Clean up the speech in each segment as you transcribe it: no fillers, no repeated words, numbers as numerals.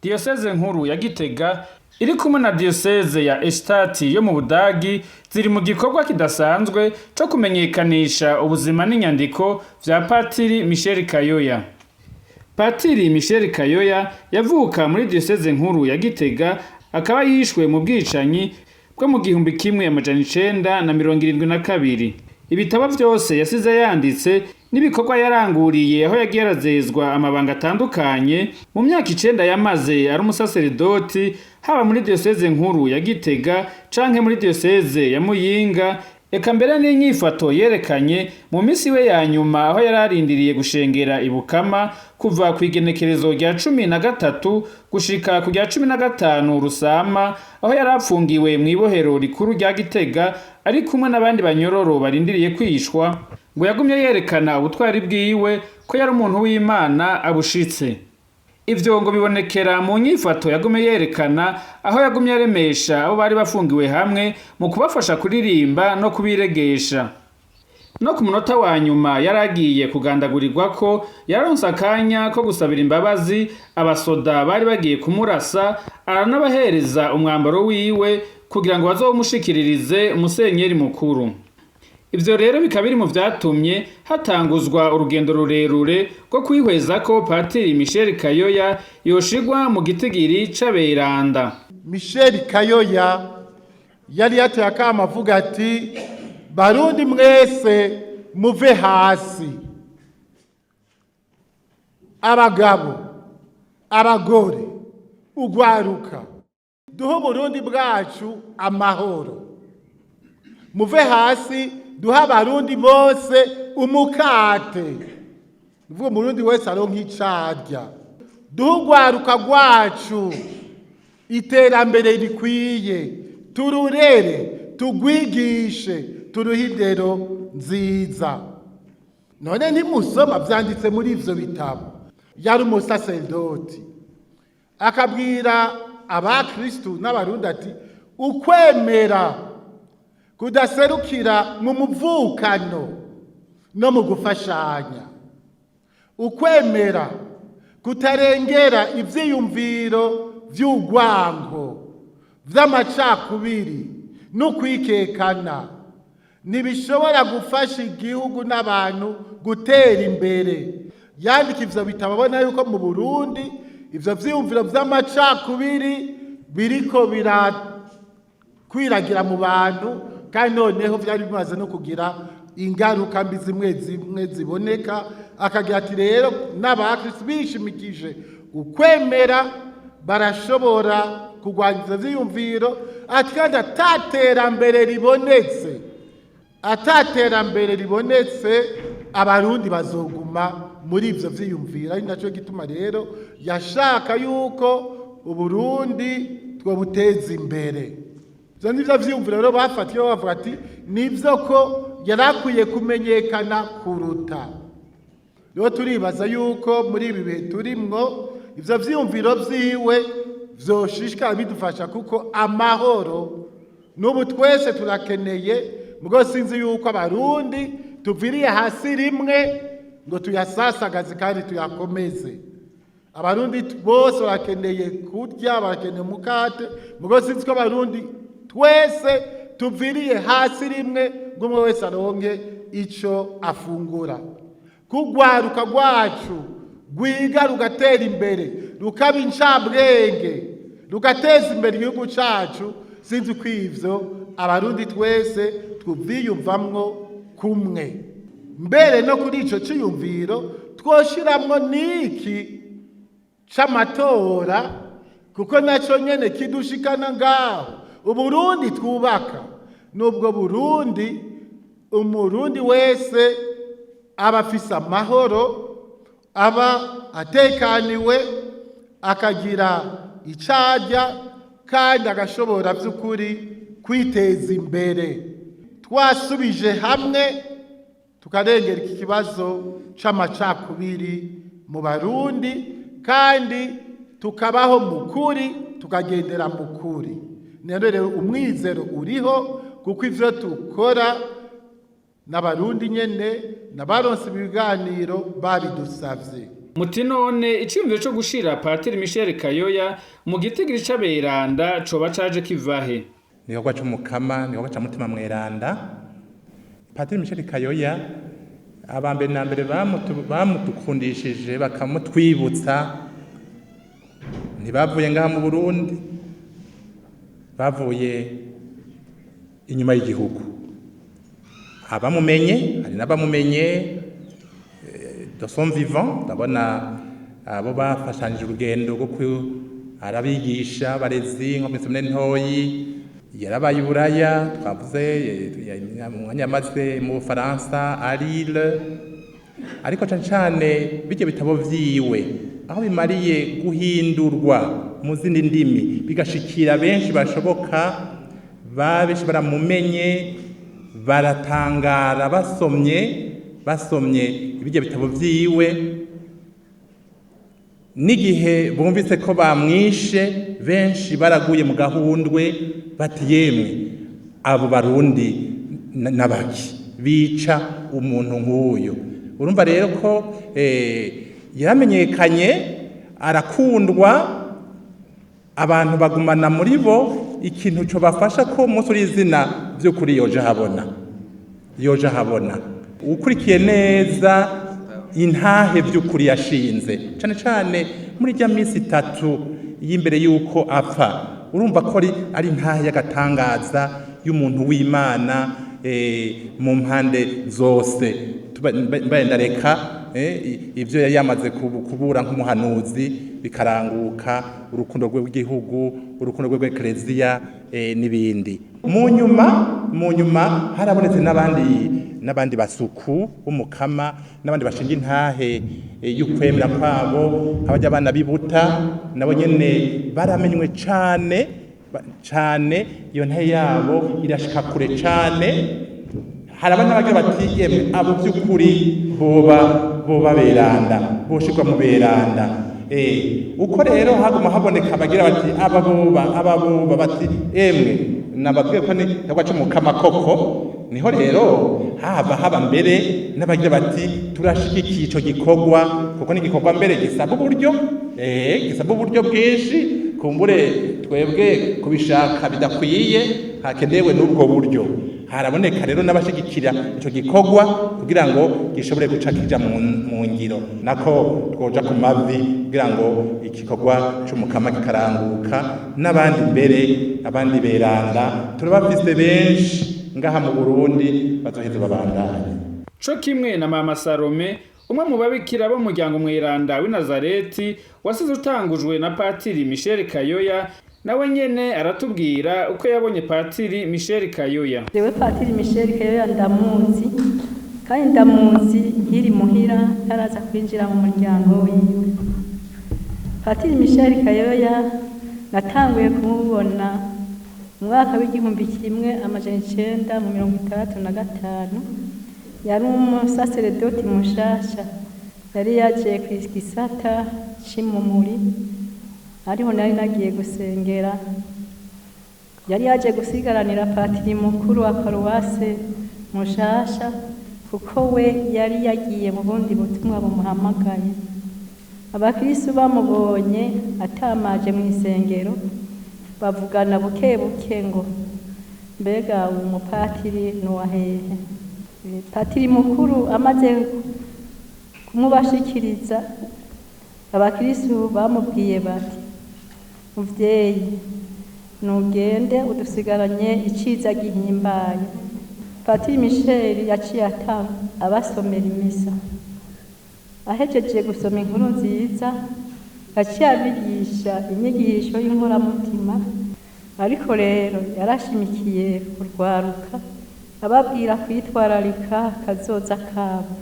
Diyoseze nkuru ya Gitega iri kumwe na diyoseze ya Eichstätt yo mu Budagi ziri mu gikorwa kidasanzwe co kumenyekanisha ubuzima n'inyandiko vya Patiri Michel Kayoya. Patiri Michel Kayoya yavuka muri diyoseze nkuru ya Gitega, akaba yishwe mu bwicanyi bwo mu 1972. Ibitabo vyose yasize yanditse n'ibikorwa yaranguriye aho yagiye arazezwa amabanga atandukanye mu myaka 9 yamaze ari umusaseredoti, haba muri diyoseze nkuru ya Gitega canke muri diyoseze ya Muyinga, eka mbere n'inyifato yerekanye mu misi we ya nyuma aho yari arindiriye gushengera ibukama kuva ku igenekerezo rya 13 gushika ku rya 15 Rusama, aho yari apfungiwe mw'ibohero rikuru rya Gitega ari kumwe n'abandi banyororo barindiriye kwishwa, ngo yagumye yerekana ubutwari bwiwe ko yari umuntu w'Imana abushitse. Ivyo ngo bibonekera mu nyifato yagumye yerekana aho yagumye aremesha abo bari bafungiwe hamwe mu kubafasha kuririmba no kubiregesha. No ku munota wa nyuma yaragiye kugandagurirwa ko yaronse akanya ko gusabira imbabazi abasoda bari bagiye kumurasa, aranabahereza umwambaro wiwe kugira ngo bazomushikiririze musenyeri mukuru. Ivyo rero bikaba biri mu vyatumye hatanguzwa urugendo rurerure rwo kwihweza ko Patiri Michel Kayoya yoshigwa mu gitigiri c'aberanda. Michel Kayoya yari yateye akamo avuga ati: "Barundi mwese, muve hasi, abagabo, abagore, ugwaruka, duhe Uburundi bwacu amahoro. Muve hasi, duhe Abarundi bose umukate, uvuga Umurundi wese aronka icarya. Duhe urwaruka rwacu iterambere rikwiye, tururere, tugwigishe, turuhe indero nziza." None ntimusoma vyanditse muri ivyo bitabo? Yari umusaseredoti, akabwira abakristu n'Abarundi ati: "Ukwemera kudaserukira mu muvukano no mu gufashanya, ukwemera kutarengera ivyiyumviro vy'urwango, vy'amacakubiri n'ukwikekana, ntibishobora gufasha igihugu n'abantu gutera imbere." Yandika ivyo bitabo abona yuko mu Burundi ivyo vyiyumviro vy'amacakubiri biriko birakwiragira mu bantu, kandi noneho vyari bimaze no kugira ingaruka mbi zimwe zimwe ziboneka. Akagira ati: "Rero n'abakristo bishimikije ukwemera barashobora kurwanya ivyo vyiyumviro." Ati: "Kandi ataterambere ribonetse, ataterambere ribonetse, Abarundi bazoguma muri ivyo vyiyumviro." Ari naco gituma rero yashaka yuko Uburundi twobuteza imbere. Ivyo nivyo vyiyumviro rero bafatiye bavuga ati: "Nivyo ko yarakwiye kumenyekana kuruta." Rero turibaza yuko muri ibi bihe turimwo ivyo vyiyumviro vyiwe vyoshishikara bidufasha, kuko amahoro n'ubu twese turakeneye. Mugo sinzi yuko Abarundi tuviriye hasi rimwe ngo tuyasasagaze kandi tuyakomeze. Abarundi bose barakeneye kurya, barakeneye umukate, mugo sinzi ko Abarundi twese tuviriye hasi rimwe ngo umwe wese aronke ico afungura. Kugwaruka rwacu rwiga rugatera imbere, rukaba incabwenge, rugateza imbere igihugu cacu, sinzi ko ivyo Abarundi twese tuvyiyumvamwo kumwe. Mbere no kuri ico ciyumviro twoshiramwo niki c'amatora, kuko naco nyene kidushikana ngaho. Uburundi twubaka nubwo Burundi Umurundi wese aba afise amahoro, aba atekaniwe, akagira icarya kandi agashobora by'ukuri kwiteza imbere, twasubije hamwe tukarengera iki kibazo c'amacakubiri mu Barundi, kandi tukabaho mu kuri, tukagendera mu kuri. None rero umwizero uriho, kuko ivyo dukora n'Abarundi nyene n'abaronse ibiganiro babidusavye. Muti none iciyumviro co gushira Patiri Michel Kayoya mu gitigiri c'aberanda coba caje kivahe? Ni igikorwa c'umukama, ni igikorwa ca Mutima Mweranda. Patiri Michel Kayoya, abambere na mbere bamudukundishije bakamutwibutsa, ntibavuye ngaha mu Burundi, bavuye inyuma y'igihugu. Abamumenye, hari n'abamumenye de son vivant, ndabona abo bafashanije urugendo rwo arabigisha abarezi nko mw'isomero ntoyi, yarabaye Iburaya, twavuze umwanya yamaze mu Bufaransa à Lille, ariko cane cane birya bitabo vyiwe aho bimariye guhindurwa mu zindi ndimi bigashikira benshi bashoboka, benshi baramumenye, baratangara basomye ibirya bitabo vyiwe. N'igihe bumvise ko bamwishe, benshi baraguye mu gahundwe bati yemwe abo Barundi nabaki bica umuntu nk'uyu. Urumva rero ko yaramenyekanye, arakundwa, abantu bagumana muri bo ikintu cyo bafasha ko umunsi uri izina by'ukuri yoje habona, yoje habona. Ukurikiye neza intahe by'ukuri yashinze cane cane muri rya minsi itatu y'imbere y'uko apfa, urumva ko ari intahe y'agatangaza y'umuntu w'Imana mu mpande zose. Mbaye ndareka ivyo yari yamaze kubura nk'umuhanuzi bikaranguka, urukundo rwe rw'igihugu, urukundo rwe rw'ekereziya n'ibindi. Mu nyuma harabonetse n'abandi basuku b'umukama, n'abandi bashinga intahe y'ukwemera kwabo, abajya abana bibuta nabo nyene baramenywe cane cane, iyo ntahe yabo irashika kure cane. Hari abana bagira bati yemwe abo by'ukuri boba beranda, boshirwa mu beranda. Uko rero haguma haboneka abagira bati aba boba bati emwe nababwiye ko ni cyangwa c'umukama koko. Niho rero haba haba mbere n'abagira bati turashigikiye ico gikorwa, kuko ni igikorwa mbere gisaba uburyo, gisaba uburyo bwinshi, kumbure twebwe kubishaka bidakwiye, hakenewe n'ubwo buryo. Haraboneka rero n'abashigikira ico gikorwa kugira ngo gishobore guca kija mu ngiro, nako twoja ku mavi kugira ngo igikorwa c'umukama kikaranguka. N'abandi mbere, abandi beranda turabafise benshi ngaha mu Burundi bazoheza babandanye. Co kimwe na Mama Salome, umwe mu babikira bo muryango mweranda w'i Nazareti wasize utangujwe na Patiri Michel Kayoya, nawe nyene aratubwira uko yabonye Patiri Michel Kayoya. Jewe Patiri Michel Kayoya ndamuzi, kandi ndamuzi nkiri muhira ntaraza kwinjira mu muryango wiwe. Patiri Michel Kayoya natanguye kumubona mu mwaka w'1965, yari umusaseredoti mushasha, yari yaje ku gisata c'imumuri, ariho nari nagiye gusengera. Yari yaje gusigaranira patiri mukuru wa paruwase mushasha, kuko we yari yagiye mu bundi butumwa bumuhamagaye. Abakristu bamubonye atamaje mu isengero, bavugana buke buke ngo mbega uwo mupatiri nuwahehe? Patiri mukuru amaze kumubashikiriza, abakristu bamubwiye bati muvyeyi nugende udusigaranye iciza gihimbaye. Patiri Michel yaciye atanga abasomera imisa. Ahejeje gusoma inkuru nziza, yaciye abigisha inyigisho y'inkoramutima, ariko rero yarashimikiye kurwaruka, ababwira kwitwararika kazoza kabo,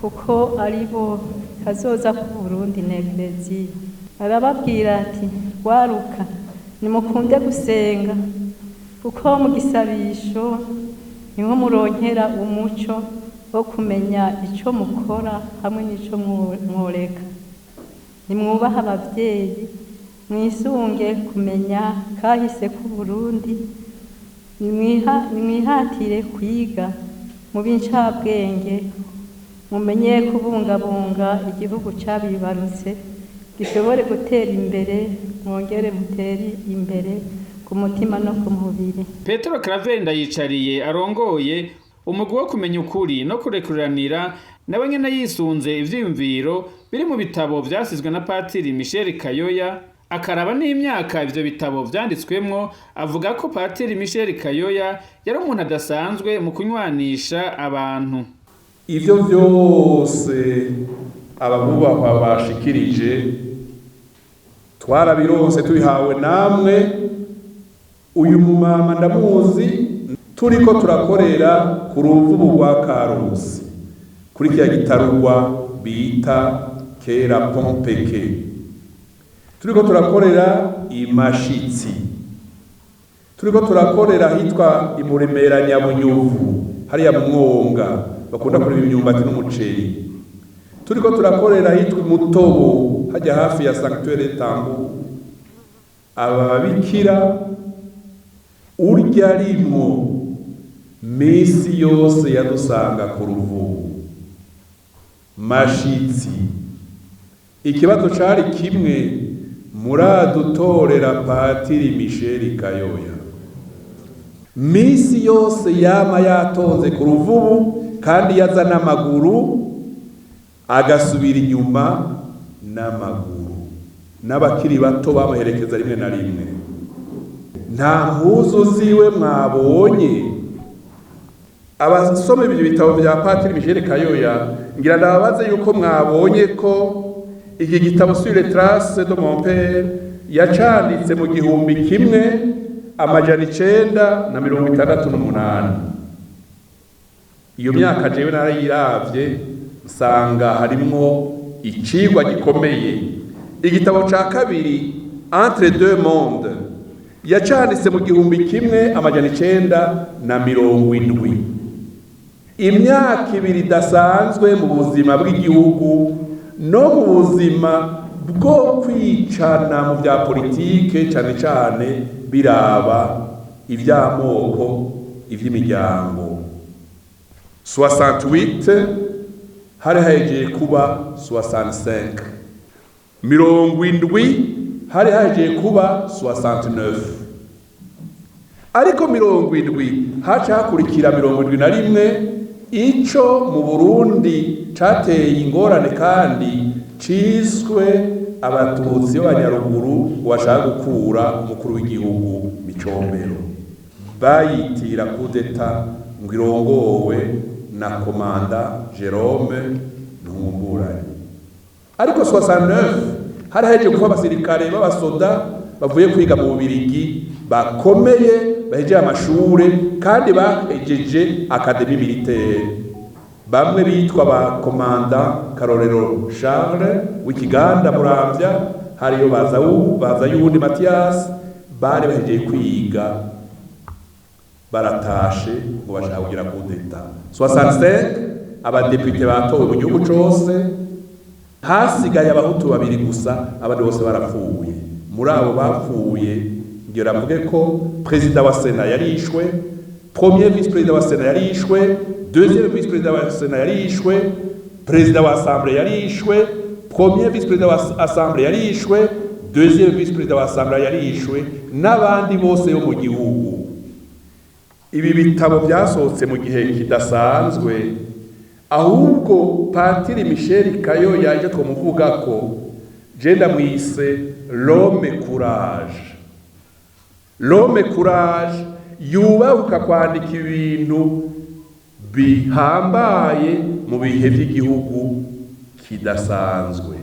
kuko aribo kazoza ku Burundi n'Ekereziya. Arababwira ati rwaruka nimukunde gusenga, kuko mu gisabisho niho muronkera umuco wo kumenya ico mukora hamwe n'ico mworeka. Nimwubahe abavyeyi, mwisunge kumenya kahise ku Burundi, nimwihatire kwiga mu b'incabwenge, Mumenye kubungabunga igihugu cyabibarutse gishobore gutera imbere, mwongere mutere imbere ku mutima no ku mubiri. Petero Claver Ndayicariye arongoye umugwi wo kumenya ukuri no kurekuranira, nawe nyene yisunze ivyiyumviro biri mu bitabo vyasizwe na Patiri Michel Kayoya, akaraba n'imyaka ivyo bitabo vyanditswemwo, avuga ko Patiri Michel Kayoya yari umuntu adasanzwe mu kunywanisha abantu. Ivyo vyose ababubahwa bashikirije twarabironse, tubihawe namwe. Uyu mumama ndamuzi, turiko turakorera ku Ruvubu rwa Karusi, kuri kiya gitarugwa bita kera Pompeke, turiko turakorera imashitsi, turiko turakorera hitwa imuremera Nyabunyuvu, hariya mu mwonga bakunda kurima imyumbati n'umuceri, turiko turakorera hitwa Mutobo, hajya hafi ya Sanctuaire Tambu. Ababikira urya rimwo misi yose yadusanga ku Ruvubu Mashitsi. Ikibazo cari kimwe: muradutorera Patiri Michel Kayoya. Misi yose yama yatonze ku Ruvubu, kandi yaza n'amaguru, agasubira inyuma n'amaguru, n'abakiri bato bamuherekeza rimwe na rimwe. Nta mpuzu ziwe mwabonye. Abasoma ibyo bitabo bya Patiri Michel Kayoya, ngira ndababaze yuko mwabonye ko iki gitabo "Sur les traces de mon père" yacanditse mu 1968. Iyo myaka jewe narayiravye, nsanga harimwo icigwa gikomeye. Igitabo ca kabiri, "Entre deux mondes", yacanditse mu 1970, imyaka 2 idasanzwe mu buzima bw'igihugu no mu buzima bwo kwicana mu bya politike, cane cane biraba ivy'amoko, ivy'imiryango. 68 hari hegeye kuba 65, 70 hari hegeye kuba 69, ariko 70 haca hakurikira 71, ico mu Burundi cateye ingorane kandi ciswe Abatutsi b'Abanyaruguru bashaka gukura umukuru w'igihugu Micombero, bayitira kudeta ngo irongowe na commandant Jerome Ntumburanye. Ariko 69 hari heje kuba abasirikare b'abasoda bavuye kwiga mu Bubirigi, bakomeye, bahejeje amashure kandi bahejeje académie militaire, bamwe bitwa ba commandant Karorero Charles w'Ikiganda Muramvya, hariyo baza y'uwundi Mathias, bari bahejeje kwiga, baratashe ngo bashaka kugira kudeta. 65 abadepite batowe mu gihugu cose, hasigaye Abahutu babiri gusa, abandi bose barapfuye. Muri abo bapfuye, ngira mvuge ko président wa Sénat yarishwe, premier vice président wa Sénat yarishwe, deuxième vice président wa Sénat yarishwe, président wa Assemblée yarishwe, premier vice président wa Assemblée yarishwe, deuxième vice président wa Assemblée yarishwe, n'abandi bose bo mu gihugu. Ibi bitabo byasohotse mu gihe kidasanzwe. Ahubwo Patiri Michel Kayoya, icyo twamuvuga ko je ndamwise l'homme courage, l'homme courage yubahuka kwandika ibintu bihambaye mu bihe by'igihugu kidasanzwe.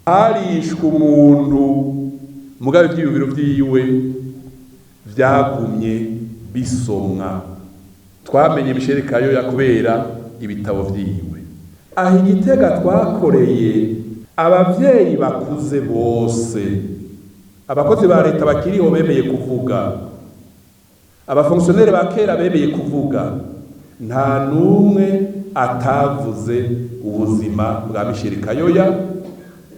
Harishwe umuntu, mugabe ivyiyumviro vyiwe vyagumye bisomwa. Twamenye Michel Kayoya kubera ibitabo vyiwe. Aho Igitega twakoreye, abavyeyi bakuze bose, abakozi ba leta bakiriho bemeye kuvuga, abafonctionnaires ba kera bemeye kuvuga, nta n'umwe atavuze ubuzima bwa Michel Kayoya.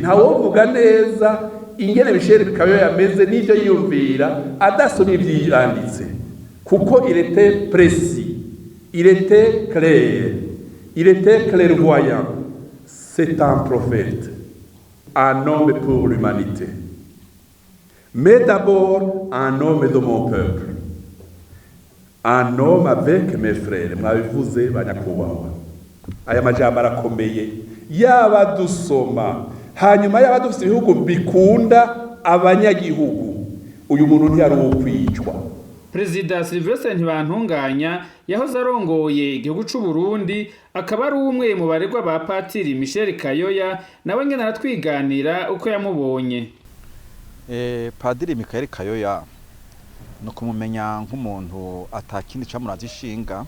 Ntawovuga neza ingene Michel Kayoya ameze n'ivyo yiyumvira adasomye ivyanditse, kuko il était précis, il était clair. Il était clairvoyant. C'est un prophète, un homme pour l'humanité. Mais d'abord, un homme de mon peuple. Un homme avec mes frères. Mwabivuze banyakubahwa. Aya majambo arakomeye. Yaba dusoma, hanyuma yaba dufite ibihugu bikunda abanyagihugu, uyu muntu ntiyari uwo kwicwa. Perezida Sylvestre Ntibantunganya yahoze arongoye igihugu c'u Burundi, akaba ari umwe mu baregwa ba Patiri Michel Kayoya, nawe nyene aratwiganira uko yamubonye. Padiri Michael Kayoya no kumumenya nk'umuntu atakindi camuraza ishinga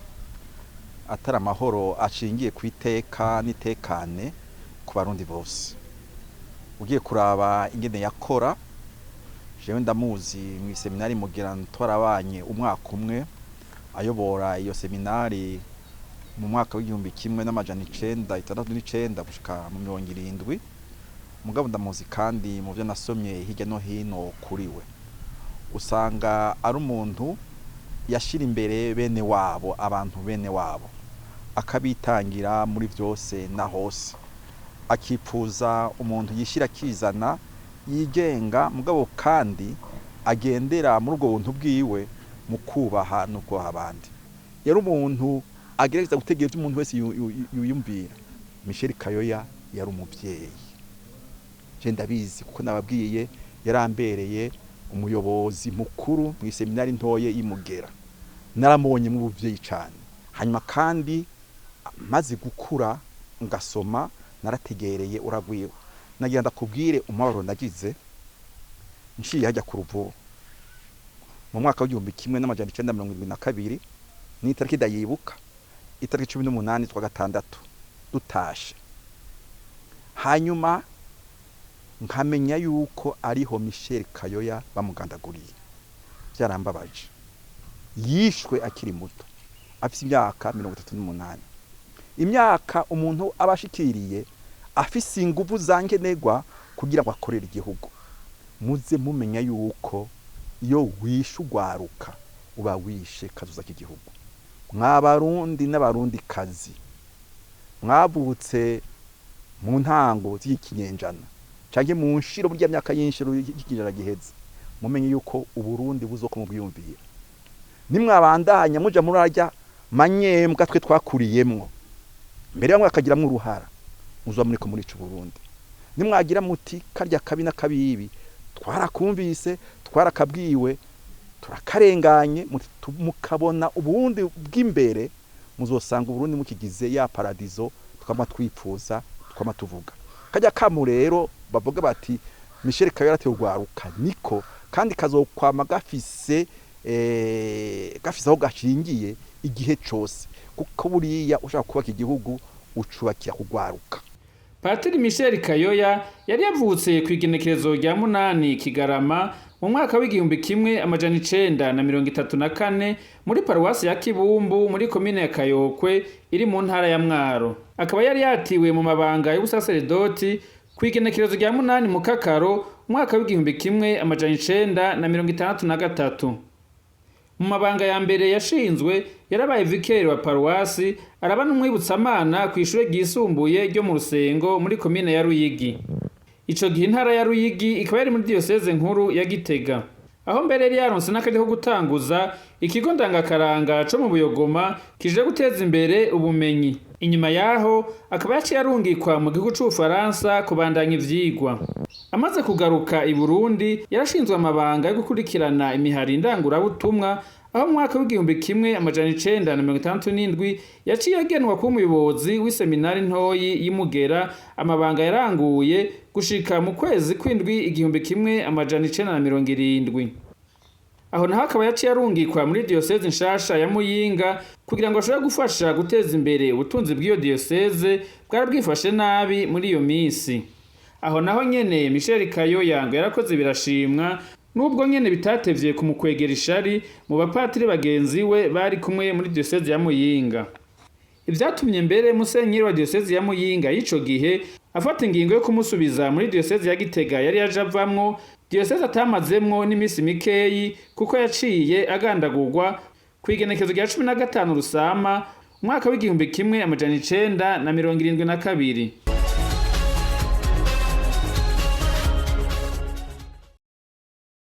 atari amahoro ashingiye ku iteka n'itekane ku Barundi bose. Ugiye kuraba ingene yakora, jewe ndamuzi mu seminari Mugira, twarabanye umwaka umwe ayobora iyo seminari mu mwaka w'1969 gushika mu 70. Mugabo ndamuzi kandi mu byo nasomye hirya no hino kuri we, usanga ari umuntu yashira imbere bene wabo, abantu bene wabo, akabitangira muri byose na hose, akipfuza umuntu yishira akizana, yigenga, mugabo kandi agendera muri ubwo buntu bwiwe mu kubaha no kubaha abandi. Yari umuntu agerageza gutegera ibyo umuntu wese yiyumvira. Michel Kayoya yari umuvyeyi, je ndabizi kuko nababwiye yarambereye umuyobozi mukuru mu seminari ntoye y'Imugera. Naramubonye mu buvyeyi cane. Hanyuma kandi maze gukura ngasoma, narategereye uragwiwe. Nagira ndakubwire umubabaro nagize nciye hajya ku Ruvubu mu mwaka w'1972, ni itariki ndayibuka, itariki 18 z'ukwa gatandatu, dutashe, hanyuma nkamenya yuko ariho Michel Kayoya bamugandaguriye. Byarambabaje. Yishwe akiri muto, afise imyaka 38, imyaka umuntu aba ashikiriye afise inguvu za nkenerwa kugira ngo akorere igihugu. Muze mumenya yuko iyo wishe ugwaruka uba wishe kazoza k'igihugu. Mwabarundi n'Abarundi kazi mwavutse mu ntango z'ikinyenjana canke mu nshiro, burya myaka y'inshiro y'ikinjana giheze, mumenye yuko Uburundi buzoko mu bwiyumvira nimwabandanya muja murarya manyembwa twe twakuriyemwo mbere, bamwe bakagiramwo uruhara, muzoba muriko murica Uburundi. Nimwagira muti karya kabi n'akabibi twarakumvise, twarakabwiwe, turakarenganye, mukabona uburundi bw'imbere, muzosanga Uburundi mukigize ya paradizo twama twipfuza, twama tuvuga. Kajya kamu rero bavuga bati Michel Kayoya arateye urwaruka, niko kandi kazokwama gafise gafise aho gashingiye igihe cose, kuko buriya ushaka kubaka igihugu ucubakira kugwaruka. Patiri Michel Kayoya yari yavutse ku igenekerezo rya 8 Kigarama mu mwaka w'1934 muri paruwasi ya Kibumbu, muri komine ya Kayokwe iri mu ntara ya Mwaro. Akaba yari yatiwe mu mabanga y'ubusaseredoti ku igenekerezo rya 8 Mukakaro umwaka w'1963. Mu mabanga ya mbere yashinzwe, yarabaye vikeri wa paruwasi, araba n'umwibutsamana ku ishure ryisumbuye ryo mu Rusengo muri komine ya Ruyigi. Ico gihe intara ya Ruyigi ikaba yari muri diyoseze nkuru ya Gitega, aho mbere yari yaronse n'akaryo ko gutanguza ikigo ndangakaranga co mu Buyogoma kije guteza imbere ubumenyi. Inyuma yaho akaba yaciye arungikwa mu gihugu c'Ubufaransa kubandanya ivyigwa. Amaze kugaruka i Burundi, yarashinzwe amabanga yo gukurikirana imihari ndangurabutumwa, aho mu mwaka w'1967 yaciye agenwa kuba umuyobozi w'iseminari ntoyi y'Imugera, amabanga yaranguye gushika mu kwezi kw'indwi 1970. Aho naho akaba yaciye arungikwa muri diyoseze nshasha ya Muyinga kugira ngo ashobore gufasha guteza imbere ubutunzi bw'iyo diyoseze bwari bwifashe nabi muri iyo minsi. Aho naho nyene Michel Kayoya ngo yarakoze birashimwa, nubwo nyene bitatevye kumukwegera ishari mu bapatiri bagenzi we bari kumwe muri diyoseze ya Muyinga. Ivyatumye mbere musenyeri wa diyoseze ya Muyinga y'ico gihe afata ingingo yo kumusubiza muri diyoseze ya Gitega yari yaje avamwo, diyoseze atamazemwo n'imisi mikeyi kuko yaciye agandagurwa ku igenekezo rya 15 Rusama umwaka w'1972.